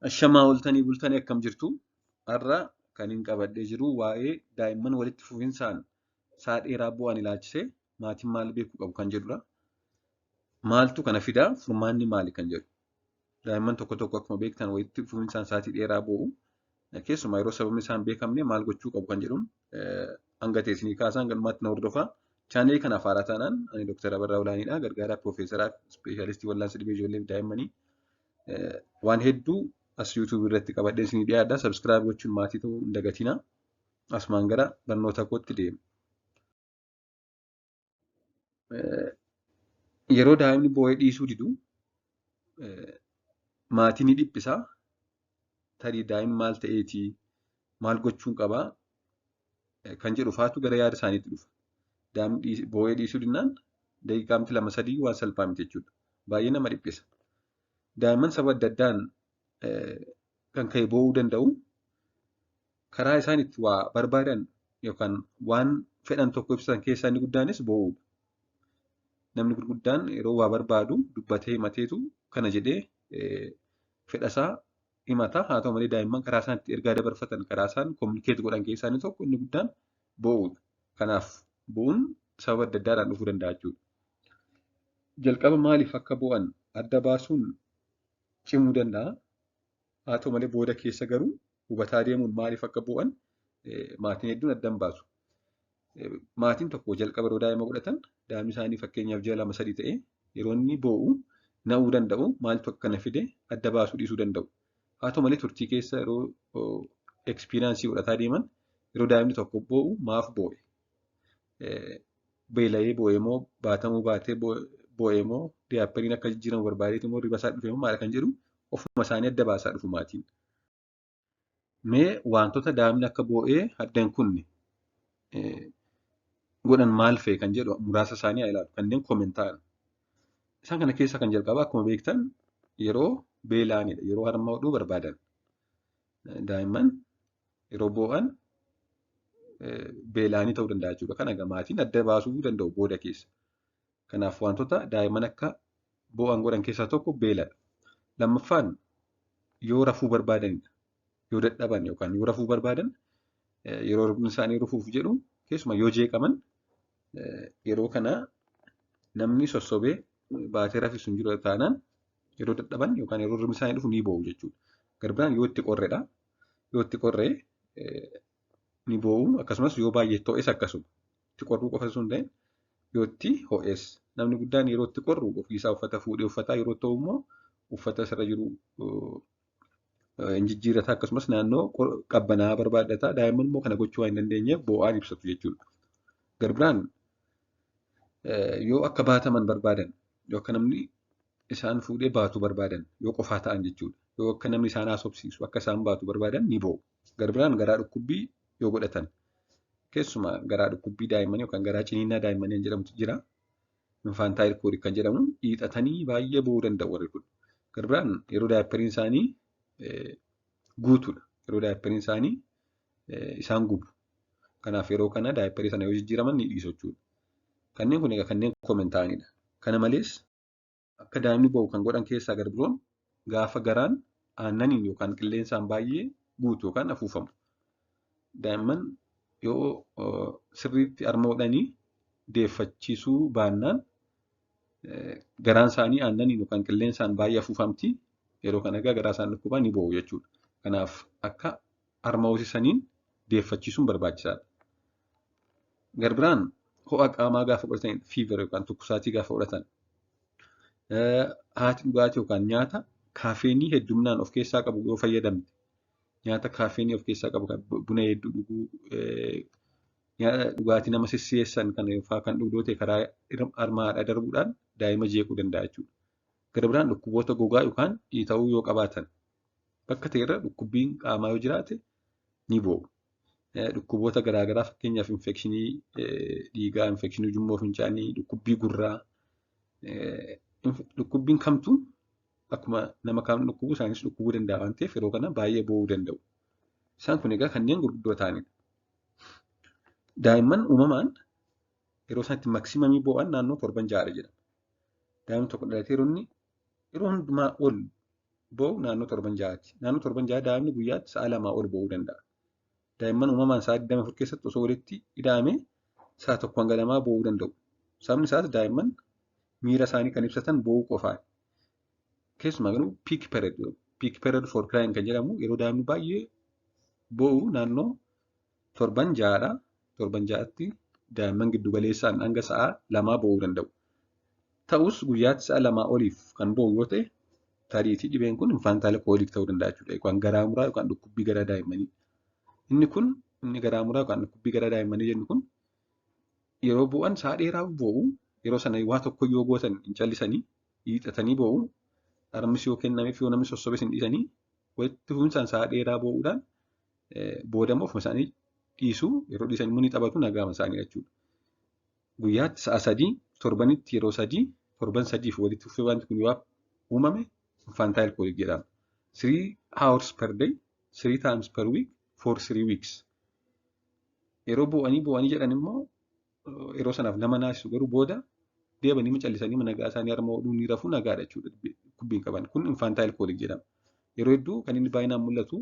Ashamaa ooltanii bultanii akkam jirtu? Har'a kan hin qabadhee jiru waa'ee daa'imman walitti fufinsaan sa'a dheeraa boo'an ilaalchisee maatiin maal beekuu qabu kan jedhudha. Maaltu kana fidaa? Furmaanni maali kan jedhu. Daa'imman tokko tokko akkuma beektan walitti fufinsaan sa'aatii dheeraa boo'u. Keessumaa yeroo sababni isaan beekamne maal gochuu qabu kan jedhuun hanga ta'e isinii kaasaan galumaatti na hordofaa. Chaanelii kanaaf haaraa taanaan ani Dooktar Abarraa Olaaniidha. Gargaaraa Piroofeesaraa Ispeeshaalistii Wallaansa Dhibee Ijoollee fi Daa'immanii. Waan hedduu as YouTube irratti qabadhee isinii dhiyaadha. Subscribe gochuun maatii ta'uu hin dagatinaa. Asumaan gara barnoota kootti deema. Yeroo daa'imni boo'ee dhiisuu didu maatii ni dhiphisa. Tarii daa'imni maal ta'eetii? Maal gochuun qabaa? Kan jedhu faatu gara yaada isaaniitti dhufa. Daa'imni boo'ee dhiisuu dinnaan daqiiqaamti 2-3 waan salphaa miti jechuudha. Baay'ee nama dhiphisa. Daa'imman saba adda addaan kan ka'e boo'uu danda'u. Karaa isaan itti waa barbaadan yookaan waan fedhan tokko ibsatan keessaa inni guddaanis boo'uudha. Namni gurguddaan yeroo waa barbaadu dubbatee himateetu kana jedhee fedhasaa himata. Haa ta'u malee daa'imman karaa isaan itti ergaa dabarfatan, karaa isaan communicate godhan keessaa inni tokko inni guddaan boo'uudha. Kanaaf boo'uun sababa adda addaadhaan dhufuu danda'a jechuudha. Jalqaba maaliif akka boo'an adda baasuun cimuu danda'a. Haa ta'u malee booda keessa garuu hubataa deemuun maaliif akka boo'an maatiin hedduun adda hin baasu. Maatiin tokko jalqaba yeroo daa'ima godhatan daa'imni isaanii fakkeenyaaf ji'a 2-3 ta'e yeroo inni boo'u na'uu danda'u, maaltu akkana fide adda baasuu dhiisuu danda'u. Haa ta'u malee turtii keessa yeroo ekspiriyaansii godhataa deeman yeroo daa'imni tokko boo'u maaf boo'e? Beela'ee boo'e moo baatamuu baatee boo'e moo diyaapperiin akka jijjiiramu barbaadeeti moo riba isaa dhufe moo maal kan jedhu ofuma isaanii adda baasaa dhufu maatiin. Mee wantoota daa'imni akka boo'ee adda hin kunne godhan maal fa'i kan jedhu muraasa isaanii haa ilaalu. Kanneen comment ta'an. Isaan kana keessa kan jalqabaa akkuma beektan yeroo beela'anidha. Yeroo harma hodhuu barbaadan. Daa'imman yeroo boo'an beela'anii ta'uu danda'a jechuudha. Kana egaa maatiin adda baasuu danda'u booda keessa. Kanaaf wantoota daa'imman akka boo'an godhan keessaa tokko beeladha. Lammaffaan yoo rafuu barbaadanidha. Yoo dadhaban yookaan yoo rafuu barbaadan yeroo rifeensi isaanii rufuuf jedhu keessumaa yoo jeeqaman yeroo kana namni sossobee baatee rafisu hin jiru taanaan yeroo dadhaban yookaan yeroo rifeensi isaanii dhufu ni boo'u jechuudha. Garbiraan yoo itti qorredha. Yoo itti qorree ni boo'u, akkasumas yoo baay'ee ho'es akkasuma. Itti qorruu qofa osoo hin ta'in yoo itti ho'es. Namni guddaan yeroo itti qorru ofiisaa uffata fuudhee uffataa, yeroo ta'u immoo uffata isarra jiru hin jijjiirata, akkasumas naannoo qabbanaa barbaadata. Daa'imman immoo kana gochuu waan hin dandeenyeef boo'aan ibsatu jechuudha. Garbiraan yoo akka baataman barbaadan, yoo akka namni isaan fuudhee baatu barbaadan, yoo qofaa ta'an jechuudha. Yoo akka namni isaan haasofsiisu, akka isaan baatu barbaadan ni boo'u. Garbiraan garaa dhukkubbii yoo godhatan, keessumaa garaa dhukkubbii daa'immanii yookaan garaa ciniinnaa daa'immanii kan jedhamutu jira. Infaantaayil koolik kan jedhamu hiixatanii baay'ee boo'uu danda'u warri kun. Garbiraan yeroo daa'ipperiin isaanii guutuudha. Yeroo daa'ipperiin isaanii isaan gubu. Kanaaf yeroo kana daa'ipperii sana yoo jijjiiraman ni dhiisu jechuudha. Kanneen kun egaa kanneen comment ta'anidha. Kana malees akka daa'imni boo'u kan godhan keessaa garbiroon gaafa garaan aannaniin yookaan qilleensaan baay'ee guutu yookaan afuufamu. Daa'imman yoo sirriitti harma hodhanii deeffachiisuu baannaan garaan isaanii aannaniin yookaan qilleensaan baay'ee afuufamti. Yeroo kana egaa garaa isaan dhukkubaa ni boo'u jechuudha. Kanaaf akka harma hoosisaniin deeffachiisuun barbaachisaadha. Garbiraan ho'a qaamaa gaafa godhatan, fever yookaan dhukkubsaatii gaafa godhatan, haati dhugaatii yookaan nyaata kaafeenii hedduminaan of keessaa qabu yoo fayyadamte, nyaata kaafeenii of keessaa qabu kan buna hedduu dhuguu, nyaata dhugaatii nama sissi'eessan kan fa'aa kan dhugdoo ta'e karaa harma haadhaa darbuudhaan daa'ima jeequu danda'a jechuudha. Garbiraan dhukkuboota gogaa yookaan dhiita'uu yoo qabaatan, bakka ta'erra dhukkubbiin qaamaa yoo jiraate ni boo'u. Dhukkuboota garaagaraa fakkeenyaaf infekshinii dhiigaa, infekshinii ujummoo fincaanii, dhukkubbii gurraa, dhukkubbiin kamtuu akkuma nama kaan dhukkubu isaanis dhukkubuu danda'a waan ta'eef yeroo kana baay'ee boo'uu danda'u. Isaan kun egaa kanneen gurguddoo ta'anidha. Daa'imman uumamaan yeroo isaan itti maksimamii boo'an naannoo torban 6 jedhama. Daa'imni tokko dhalatee yeroo inni yeroo hundumaa ol boo'u naannoo torban 6ti. Naannoo torban 6 daa'imni guyyaatti sa'a 2 ol boo'uu danda'a. Daa'imman uumamaan sa'a 24 keessatti osoo walitti ida'ame sa'a 1 hanga 2 boo'uu danda'u. Sababni isaas daa'imman miira isaanii kan ibsatan boo'uu qofaadha. Keessumaa garuu peak period for crying kan jedhamu yeroo daa'imni baay'ee boo'u naannoo torban 6dha. Torban 6tti daa'imman giddu galeessaan hanga sa'a 2 boo'uu danda'u. Ta'us guyyaatti sa'a 2 oliif kan boo'u yoo ta'e tariitii dhibeen kun infantile colic ta'uu danda'a jechuudha. Yookaan garaa muraa yookaan dhukkubbii garaa daa'immanii. Inni kun inni garaa muraa yookaan dhukkubbii garaa daa'immanii jennu kun yeroo boo'an sa'a dheeraaf boo'u. Yeroo sana waa tokko yoo gootan hin callisanii hiixatanii boo'u. Harmis yoo kennameef yoo namni sossobes hin dhiisanii walitti fufinsaan sa'a dheeraa boo'uudhaan booda immoo ofuma isaanii dhiisuu. Yeroo dhiisan immoo ni taphatu nagaama isaanii jechuudha. Guyyaatti sa'a 3 torbanitti yeroo 3 torban 3f walitti fufee wanti kun yoo uumame infantile colic jedhama. 3 hours per day, 3 times per week for 3 weeks. Yeroo boo'anii boo'anii jedhan immoo yeroo sanaaf nama naasisu garuu booda deebanii callisanii nagaa isaanii harma hodhuu ni rafuu nagaadha jechuudha dhukkubbiin qaban. Kun infantile colic jedhama. Yeroo hedduu kan inni baay'inaan mul'atu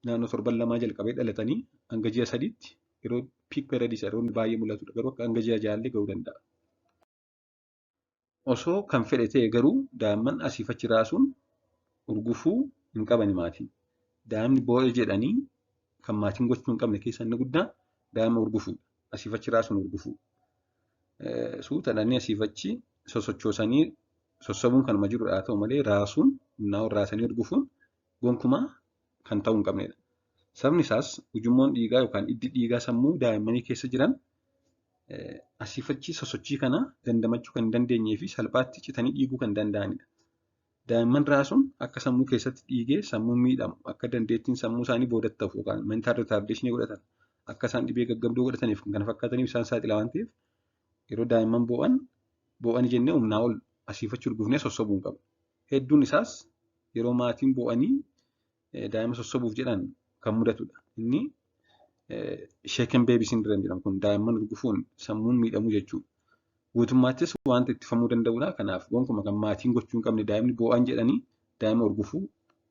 naannoo torban 2 jalqabee dhalatanii hanga ji'a 3tti yeroo peak period isa yeroo inni baay'ee mul'atudha. Garuu akka hanga ji'a 6 gahuu danda'a. Osoo kan fedhe ta'e garuu daa'imman asiif achi raasuun urgufuu hin qabani maatiin. Daa'imni boo'ee jedhanii kan maatiin gochuu hin qabne keessaa inni guddaan daa'ima urgufuudha. Asiif achi raasuun urgufuu. Suutadhaan asiif achi sosochoosanii sossobuun kanuma jirudha. Haa ta'u malee raasuun humnaa ol raasanii urgufuun gonkumaa kan ta'uu hin qabnedha. Sababni isaas ujummoon dhiigaa yookaan hiddi dhiigaa sammuu daa'immanii keessa jiran asiif achi sosochii kana dandamachuu kan hin dandeenyee fi salphaatti citanii dhiiguu kan danda'anidha. Daa'imman raasuun akka sammuu keessatti dhiigee sammuun miidhamu, akka dandeettiin sammuu isaanii boodatti hafu yookaan mental retardation godhatan, akka isaan dhibee gaggabdoo godhataniif kan kana fakkaataniif isaan saaxila waan ta'eef yeroo daa'imman boo'an boo'anii jennee humnaa ol asiif achi urgufnee sossobuu hin qabnu. Hedduun isaas yeroo maatiin boo'anii daa'ima sossobuuf jedhan kan mudatudha. Inni shaken baby syndrome jedhamu kun daa'imman urgufuun sammuun miidhamuu jechuudha. Guutummaattis wanta ittifamuu danda'udha. Kanaaf gonkumaa kan maatiin gochuu hin qabne daa'imni boo'an jedhanii daa'ima urgufuu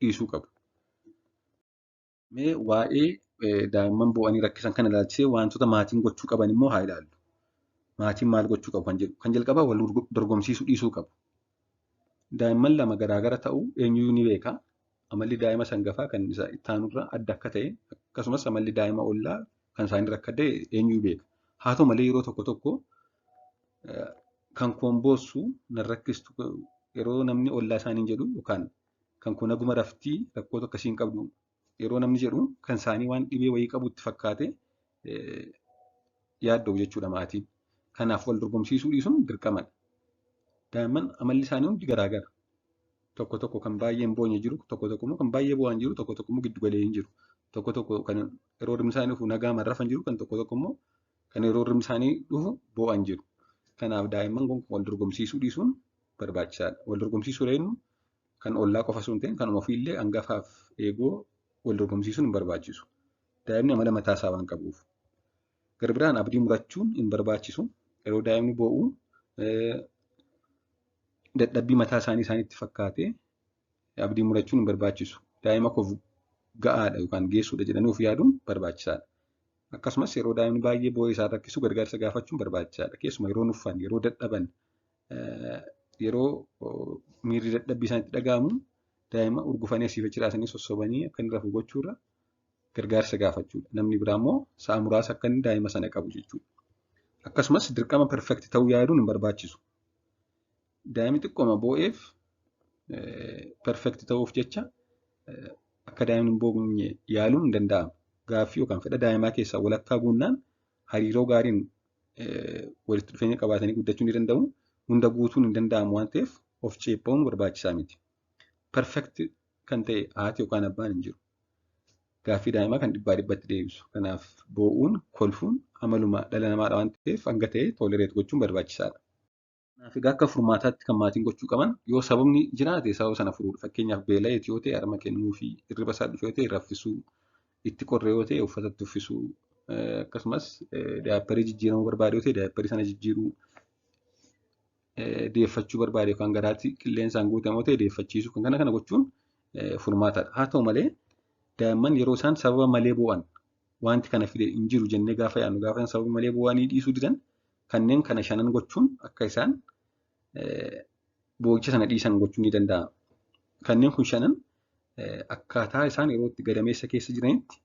dhiisuu qabu. Mee waa'ee daa'imman boo'anii rakkisan kana ilaalchisee wantoota maatiin gochuu qaban immoo haa ilaallu. Maatiin maal gochuu qabu kan jedhu. Kan jalqabaa wal dorgomsiisuu dhiisuu qabu. Daa'imman lama garaagara ta'uu eenyuyyuu ni beeka. Amalli daa'ima sangafaa kan isa itti aanurraa adda akka ta'e akkasumas amalli daa'ima ollaa kan isaanirra akka ta'e eenyuyyuu beeka. Haa ta'u malee yeroo tokko tokko kan koon boossu nan rakkistu yeroo namni ollaa isaaniin jedhu yookaan kan koo naguma raftii rakkoo akkasii hin qabdu yeroo namni jedhu kan isaanii waan dhibee wayii qabu itti fakkaate yaadda'u jechuudha maatiin. Kanaaf wal dorgomsiisuu dhiisuun dirqamadha. Daa'imman amalli isaanii hundi garaagara. Tokko tokko kan baay'ee hin boonye jiru, tokko tokko immoo kan baay'ee boo'an jiru, tokko tokko immoo giddu galeeyyiin jiru. Tokko tokko kan yeroo hirribni isaanii dhufu nagaan rafan jiru, kan tokko tokko immoo kan yeroo hirribni isaanii dhufu boo'an jiru. Kanaaf daa'imman gonkumaa wal dorgomsiisuu dhiisuun barbaachisaadha. Wal dorgomsiisuu jennu kan ollaa qofa osoo hin ta'in kan ofiillee hangafaaf eegoo wal dorgomsiisuun hin barbaachisu. Daa'imni amala mataa isaa waan qabuuf. Gara biraan abdii murachuun hin barbaachisu. Yeroo daa'imni boo'u dadhabbii mataa isaanii isaanitti fakkaatee abdii murachuun hin barbaachisu. Daa'ima koof ga'aadha yookaan geessuudha jedhanii of yaaduun barbaachisaadha. Akkasumas yeroo daa'imni baay'ee boo'ee isaan rakkisu gargaarsa gaafachuun barbaachisaadha. Keessumaa yeroo nuffan, yeroo dadhaban, yeroo miirri dadhabbii isaanitti dhaga'amu daa'ima urgufanii asiif achi raasanii sossobanii akka inni rafu gochuurra gargaarsa gaafachuudha. Namni biraa immoo sa'a muraasa akka inni daa'ima sana qabu jechuudha. Akkasumas dirqama perfect ta'uu yaaduun hin barbaachisu. Daa'imni xiqqooma boo'eef perfect ta'uuf jecha akka daa'imni hin boonye yaaluun hin danda'amu. Gaaffii yookaan fedha daa'imaa keessaa walakkaa guunnaan hariiroo gaariin walitti dhufeenya qabaatanii guddachuu ni danda'u. Hunda guutuun hin danda'amu waan ta'eef of ceepha'uun barbaachisaa miti. Perfect kan ta'e haati yookaan abbaan hin jiru. Gaaffii daa'imaa kan 100% deebisu. Kanaaf boo'uun, kolfuun amaluma dhala namaadha waan ta'eef hanga ta'e tolerate gochuun barbaachisaadha. Kanaaf egaa akka furmaataatti kan maatiin gochuu qaban yoo sababni jiraate sababa sana furuudha. Fakkeenyaaf beela'eeti yoo ta'e harma kennuufii, hirriba isaa dhufe yoo ta'e raffisuu, itti qorre yoo ta'e uffata itti uffisuu, akkasumas diaperii jijjiiramuu barbaade yoo ta'e diaperii sana jijjiiruu, deeffachuu barbaade yookaan garaatti qilleensaan guutame yoo ta'e deeffachiisuu kan kana kana gochuun furmaatadha. Haa ta'u malee, daa'imman yeroo isaan sababa malee boo'an, wanti kana fide hin jiru jennee gaafa yaadnu, gaafa isaan sababa malee boo'anii dhiisuu didan, kanneen kana shanan gochuun akka isaan boo'icha sana dhiisan gochuun ni danda'ama. Kanneen kun shanan akkaataa isaan yeroo itti gadameessa keessa jiranitti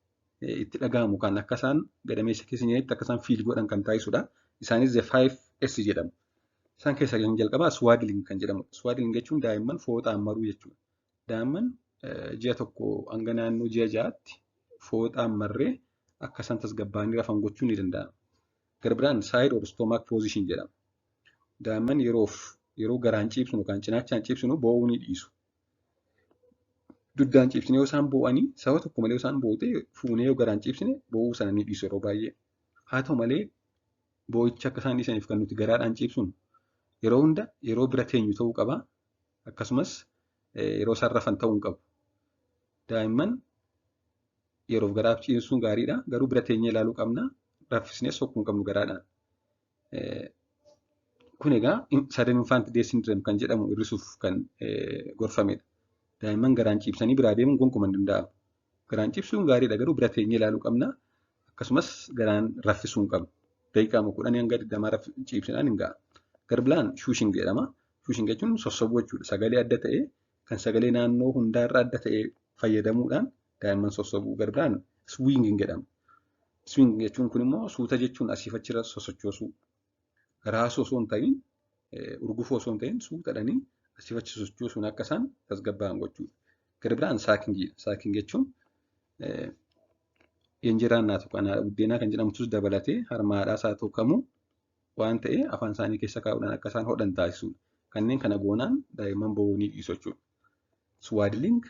itti dhaga'amu, kan akka isaan gadameessa keessa jiranitti akka isaan feel godhan kan taasisudha. Isaanis the 5 S jedhamu. Isaan keessaa kan jalqabaa swaddling kan jedhamudha. Swaddling jechuun daa'imman fooxaan maruu jechuudha. Daa'imman ji'a 1 hanga naannoo ji'a 6tti fooxaan marree akka isaan tasgabbaa'anii rafan gochuun ni danda'ama. Gara biraan side or stomach position jedhama. Daa'imman yeroo garaan ciibsinu yookaan cinaachaan ciibsinu boo'uu ni dhiisu. Dugdaan ciibsine yoo isaan boo'anii, sababa tokko malee yoo isaan boo'ute, fuunee yoo garaan ciibsine boo'uu sana ni dhiisu yeroo baay'ee. Haa ta'u malee, boo'icha akka isaan dhiisaniif kan nuti garaadhaan ciibsinu yeroo hunda yeroo bira teenyu ta'uu qaba. Akkasumas yeroo isaan rafan ta'uu hin qabu. Daa'imman yeroof garaaf ciibsuun gaariidha. Garuu bira teenyee ilaaluu qabna. Raffisnee sokkuu hin qabnu garaadhaan. Kun egaa sudden infant death syndrome kan jedhamu hir'isuuf kan gorfamedha. Daa'imman garaan ciibsanii biraa deemuun gonkumaa hin danda'amu. Garaan ciibsuun gaariidha, garuu bira teenyee ilaaluu qabna. Akkasumas garaan raffisuu hin qabnu. Daqiiqaa 10 hanga 20 ciibsinaan hin ga'a. Gara biraan shushing jedhama. Shushing jechuun sossobuu jechuudha. Sagalee adda ta'e, kan sagalee naannoo hundaarra adda ta'e fayyadamuudhaan daa'imman sossobuu. Gara biraan swinging jedhama. Swinging jechuun kun immoo suuta jechuun asiif achirra sosochoosuu. Raasuu osoo hin ta'in, urgufuu osoo hin ta'in, suutadhanii asiif achi sochoosuun akka isaan tasgabbaa'an gochuudha. Gara biraan suckingiidha. Sucking jechuun injeraa naatu kan buddeenaa kan jedhamtus dabalatee harma haadhaas haa ta'u kamuu waan ta'e afaan isaanii keessa kaa'uudhaan akka isaan hodhan taasisuudha. Kanneen kana goonaan daa'imman boo'uu ni dhiisu jechuudha. Swaddling,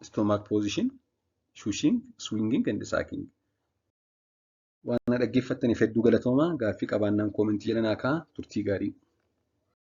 stomach position, shushing, swinging and sucking. Waan na dhaggeeffattaniif hedduu galatoomaa. Gaaffii qabaannaan commentii jala naa kaa'aa. Turtii gaarii.